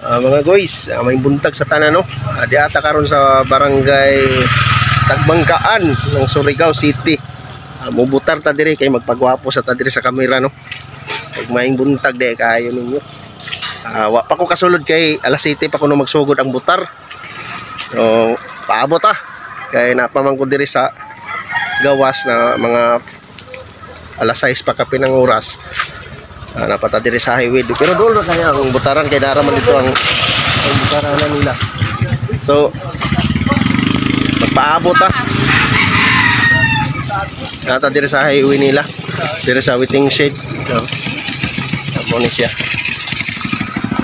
Mga guys, may buntag sa tanan, no. Di ata karon sa Barangay Tagbangkaan ng Surigao City. Mubutar ta diri kay magpagwapo sa ta diri sa kamera, no. Ug maayong buntag di kaayo ninyo. Wa pa ko kasulod kay alas 7 pa kuno magsugod ang butar. So, paabot ah. Kay napaman ko diri sa gawas na mga alas 6 pa kapin ang oras. Napata diri sa highway, pero doon na kaya ang butaran kay dara man dito ang butaranan nila. So magpaabot ah. Nata diri sa highway nila. Diri sa waiting shed. So, amo ni siya.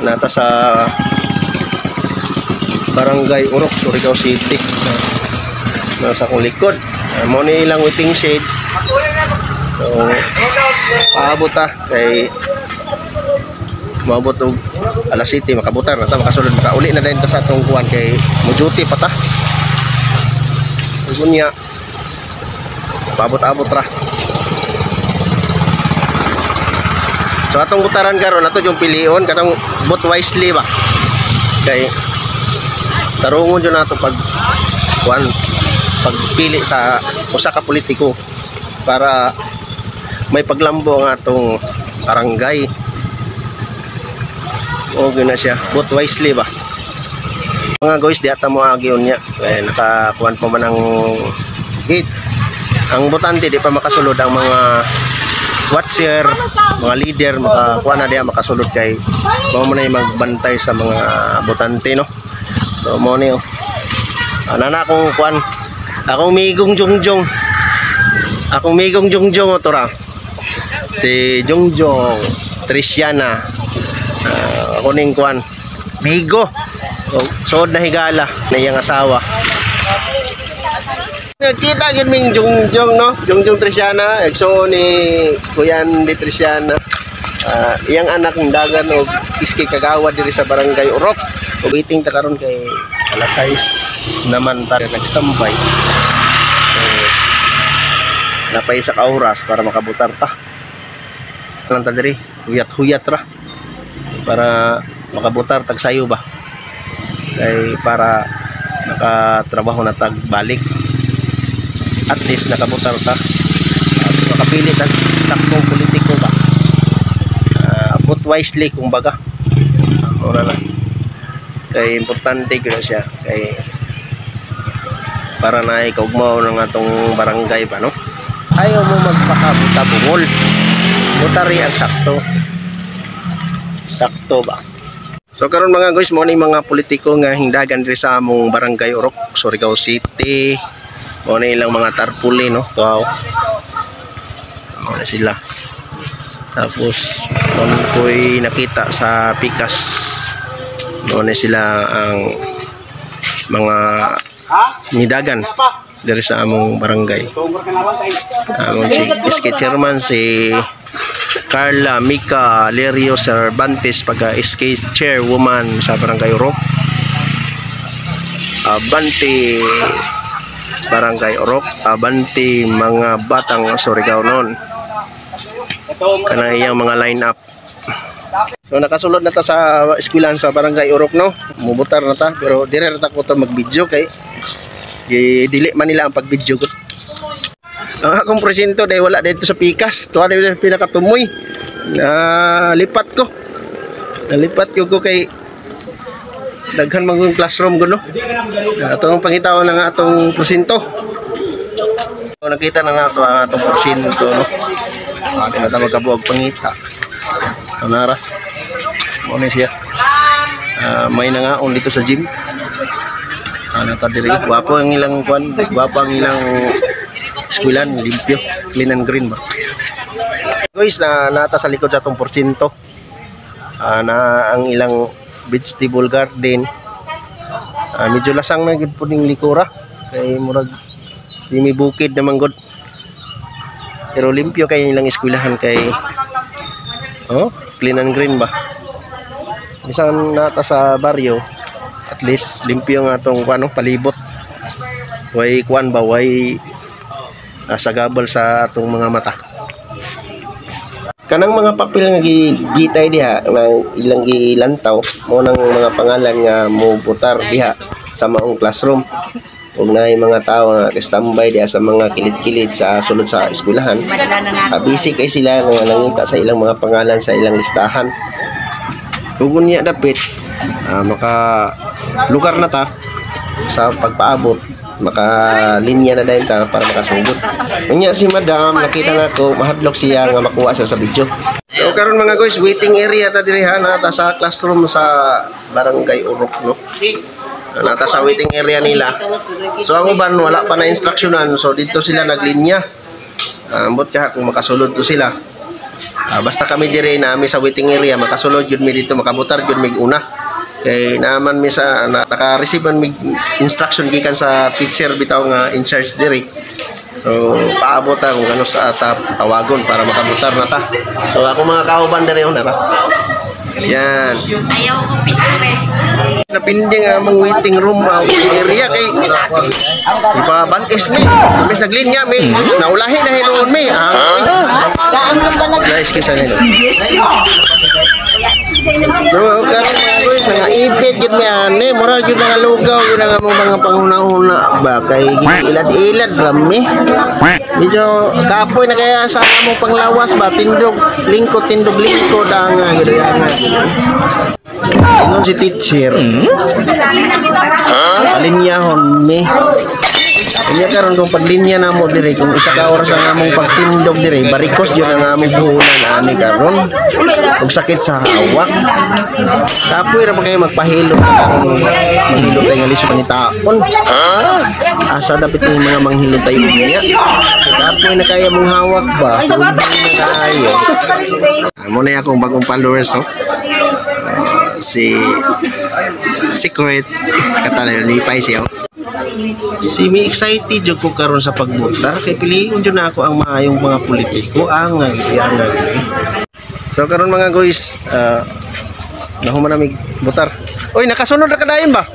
Nata sa Barangay Urok, Surigao City. Nasa akong likod. Mo ni ilang waiting shed. So, paabot ah kay maabot og alas 7 makabutar na ta, makasulod, makauli na din ta sa atong kuan kay mo duty pa ta. Ug unya paabot-abot ra. So atong butaran karon ato yung pilion kanang vote wisely ba. Kay tarungon jud nato pag kuan, pagpili sa usa ka politiko para may paglambo ang atong barangay. Okay na siya. Vote wisely ba? Mga guys, di ata mo agi unya. Eh, nakakuan pa man ang gate. Ang botante di pa makasulod, ang mga watcher, mga leader, makakuan na diya makasulod kay mao man ay magbantay sa mga botante, no. So mo ni, oh. Ana na akong kuan. Akong migong jungjong. Akong migong jungjong o ra. Si Jungjong Trisiana. Ako ning kuan. Migo. O, suod na higala na iyang asawa. Kita gyud ming Jungjong, no. Jungjong Trisiana, egso ni Kuya Andy Trisiana. Iyang anak ng dagan og iski kagawad diri sa Barangay Urok. Waiting ta karon kay alas 6 naman ta nag-standby. So, napay isa ka oras para makabutar ta. Lang ta diri, huyat-huyat ra para makabutar tag sayo ba. Kay para nakatrabaho na tag balik. At least nakabutar ta. At makapili tag saktong politiko ba. Vote wisely kumbaga. Ora na. Kay importante gyud na siya kay para na ikaugmaw ng atong barangay ba, no. Ayaw mo magpakabuta bungol. Butari ang sakto. Sakto ba? So karon mga guys, mo ni mga politiko nga hingdagan diri sa among Barangay Urok, Surigao City. Mo ni ilang mga tarpuli, no. Tuaw. Mo na sila. Tapos mo ko'y nakita sa pikas. Mo ni sila ang mga nidagan diri sa among barangay. Among SK chairman si Carla Mika Lerio Cervantes, pagka SK chairwoman sa Barangay Urok. Abante Barangay Urok, abante mga batang Surigao noon. Kana iyang mga line up. So nakasulod na ta sa eskwelahan sa Barangay Urok, no. Mubutar na ta pero dire ra ta ko to mag-video kay dili man nila ang pag-video ko. Ang akong presinto dahil wala dito sa pikas. Tuwa na pinakatumoy. Nalipat ko. Nalipat ko kay daghan man kong classroom ko, no. Atong pangitaon ng atong presinto. So, nakita na nato ang atong presinto, no. Di na ta magkabuag pangita. So, nara. Mo ni siya. May nangaon dito sa gym. Ano ta diri? Gwapo ang ilang kwan, gwapo ang ilang eskwelahan, limpyo, clean and green ba. Guys, na nata sa likod sa atong porsyento. Na ang ilang vegetable garden. Medyo lasang na gid po ning likura kay murag di may bukid naman gud. Pero limpyo kay ilang eskwelahan kay, oh, clean and green ba. Bisan nata sa baryo, at least limpyo nga atong ano, palibot. Way kuan ba, way sagabal sa atong mga mata. Kanang mga papel nga gigitay diha nga ilang gilantaw mo nang mga pangalan nga mo botar diha sa maong classroom. Ug naay mga tao nga standby diha sa mga kilid-kilid sa sulod sa eskwelahan. Busy kay sila nga nangita sa ilang mga pangalan sa ilang listahan. Ug unya dapit maka lugar na ta sa pagpaabot, maka linya na dayon ta para makasugod. Unya si Madam, nakita na ako, mahadlok siya nga makuha siya sa video. So karon, mga guys, waiting area ta diri ha, nata sa classroom sa Barangay Urok, no. Nata sa waiting area nila. So ang uban wala pa na instructionan, so dito sila naglinya. Ambot ka kung makasulod to sila. Basta kami dire nami sa waiting area, makasulod jud mi dito, makabutar jud mig una. Kay naman mi sa na, naka-receive man mig instruction gikan sa teacher bitaw nga in charge diri. So paabot ta kung ano sa ta tawagon para makabutar na ta. So ako mga kauban diri on ra. Yan. Ayaw ko picture eh. Napinding ang among waiting room, waiting area kay ipabantis mi. Imbes naglinya mi, naulahi na hinuon mi. Ah, excuse na nila. No, karon, mga guys, mga ipit gid mi ani, moral gid mga lugaw gid ang among mga panghuna-huna ba kay ilad-ilad ra mi. Medyo kapoy na kaya sa among panglawas ba, tindog lingkod, tindog lingkod ang gid ang. Ingon si teacher. Palinyahon mi. Unya karon kung paglinya namo diri, kung isa ka oras ang among pagtindog diri, barikos jud ang among buhunan ani karon. Ug sakit sa hawak. Kapoy ra pa kayo magpahilot karon, manghilot tayo nga lisod pangitaon. Asa dapit ni mga manghilot tayo unya. Kapoy na kaya mong hawak ba? Huwag na kayo. Mo na akong bagong followers, oh. Si Secret Katalayo lipay siya. Si mi excited jud ko karon sa pagbotar kay piliun jud na ako ang maayong mga politiko ang ang. So karon, mga guys, nahuman na mig botar. Oy, nakasunod ra kadayon ba?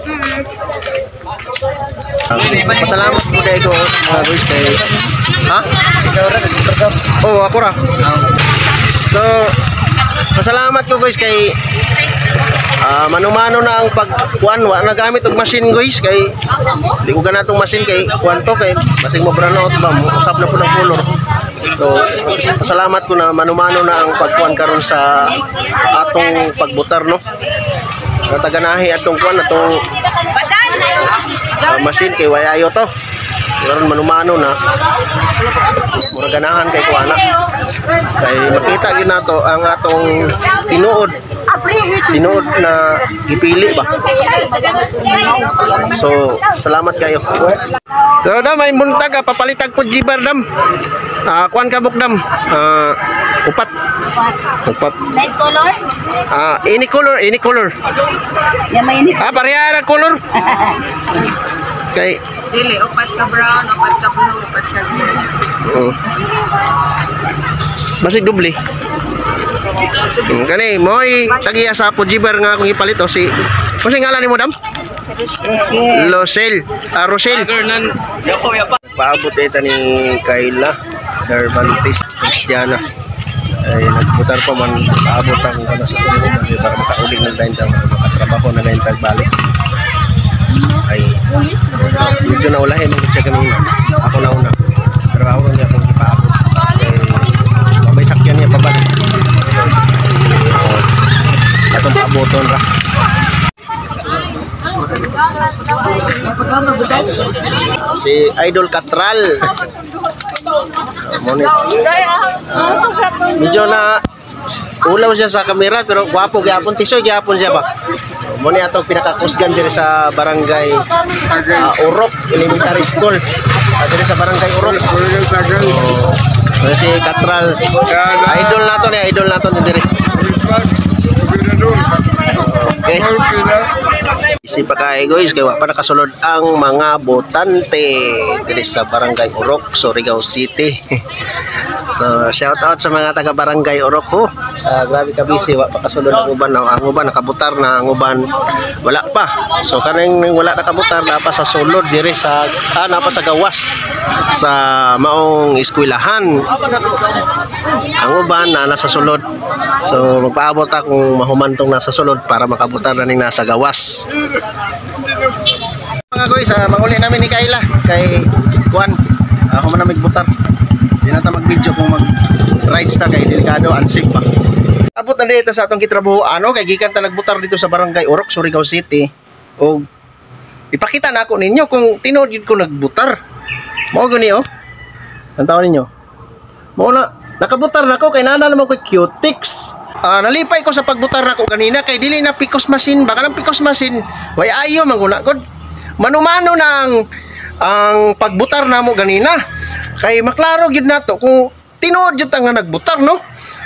Pasalamat po kay ko, mga guys, kay ha? Oh, ako ra. So, pasalamat ko, guys, kay mano-mano na ang pagkuan, wa na gamit og machine, guys, kay di ko ganatong machine kay kuan to, kay basig mo brown out ba, mo usab na po ng color. So, pasalamat ko na mano-mano na ang pagkuan karon sa atong pagbutar, no. Nataganahi atong kuan, atong machine kay wayayo to. Karon mano-mano na. Mura ganahan kay kuana. Kay makita gyud nato ang atong tinuod tinuod na gipili ba. So, salamat kayo. So, dam, may buntag ka, papalitag po jibar, dam. Kuan ka dam. Upat. Upat. Light color? Any color, any color. Yan may Pareha ra color. Kay Dili, upat ka brown, upat ka blue, upat ka green. Basig doble. Kani, mo'y tagiya sa Pujibar nga akong ipalit oh, si Kasi ngalan nimo, dam? Losel. Rosel. Paabot ita ni Kayla Cervantes Cristiana. Ay nagbutar pa man, paabot ang kana sa tulong para makauling ng dayon makatrabaho na dayon balik. Ay medyo naulahin mo siya kanina. Ako na una. Pero ako niya akong ipaabot. Eh, may sakyan niya pabalik. Oh, atong paaboton ra. Si Idol Katral. Mo ni. Medyo na ulaw siya sa kamera pero gwapo gyapon, tisoy gyapon siya ba. Mo ni atong pinakakusgan diri sa Barangay Urok Elementary School. Diri sa Barangay Urok. Oh, si Katral. Idol nato ni, idol nato ni diri. Okay. Busy pa kaayo, guys, kay wa pa nakasulod ang mga botante diri sa Barangay Orok, Surigao City. So shout out sa mga taga Barangay Orok ho. Ah, grabe ka busy, wa pa kasulod ang uban, ang uban nakabutar na, ang uban wala pa. So kaning wala nakabutar naa pa sa sulod diri sa naa pa sa gawas sa maong eskwelahan. Ang uban na nasa sulod. So magpaabot ta kung mahuman tong nasa sulod para makabutar na ning nasa gawas. Mga guys, manguli namin ni Kayla kay kuan. Ako man na magbutar. Di na ta mag-video kung mag rides ta kay delikado, unsafe pa. Abot na dito sa atong gitrabaho ano kay gikan ta nagbutar dito sa Barangay Orok, Surigao City. Og ipakita na ako ninyo kung tinuod gyud ko nagbutar. Mao gani oh. Ang tawon ninyo. Mao na nakabutar na ko kay nana naman ko Cutix. Ah, nalipay ko sa pagbutar nako ganina kay dili na PCOS machine ba, kanang PCOS machine way ayo man guna gud. Manumano na ang pagbutar namo ganina kay maklaro gyud nato kung tinuod gyud ta nga nagbutar, no?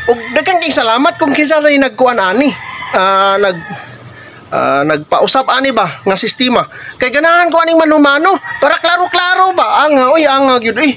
Ug daghan kay salamat kung kinsa ray nagkuan ani. Ah, nagpausap ani ba nga sistema kay ganahan ko aning manumano para klaro-klaro ba ang, oy, ang gyud eh.